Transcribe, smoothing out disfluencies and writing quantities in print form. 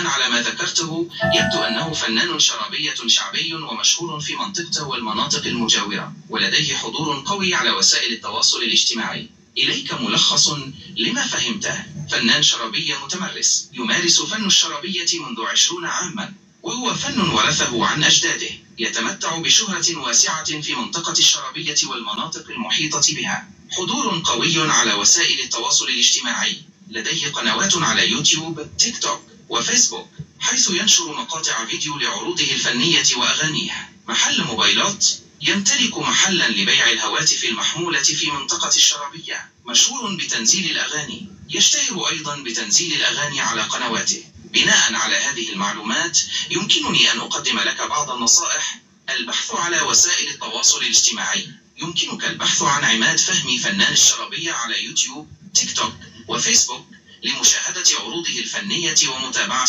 على ما ذكرته، يبدو أنه فنان شرابية شعبي ومشهور في منطقته والمناطق المجاورة، ولديه حضور قوي على وسائل التواصل الاجتماعي. إليك ملخص لما فهمته: فنان شرابي متمرس يمارس فن الشرابية منذ 20 عاما، وهو فن ورثه عن أجداده، يتمتع بشهرة واسعة في منطقة الشرابية والمناطق المحيطة بها، حضور قوي على وسائل التواصل الاجتماعي، لديه قنوات على يوتيوب، تيك توك، وفيسبوك، حيث ينشر مقاطع فيديو لعروضه الفنية وأغانيه. محل موبايلات، يمتلك محلا لبيع الهواتف المحمولة في منطقة الشرابية، مشهور بتنزيل الأغاني، يشتهر أيضا بتنزيل الأغاني على قنواته. بناء على هذه المعلومات، يمكنني أن أقدم لك بعض النصائح. البحث على وسائل التواصل الاجتماعي: يمكنك البحث عن عماد فهمي فنان الشرابية على يوتيوب، تيك توك، وفيسبوك لمشاهدة عروضه الفنية ومتابعة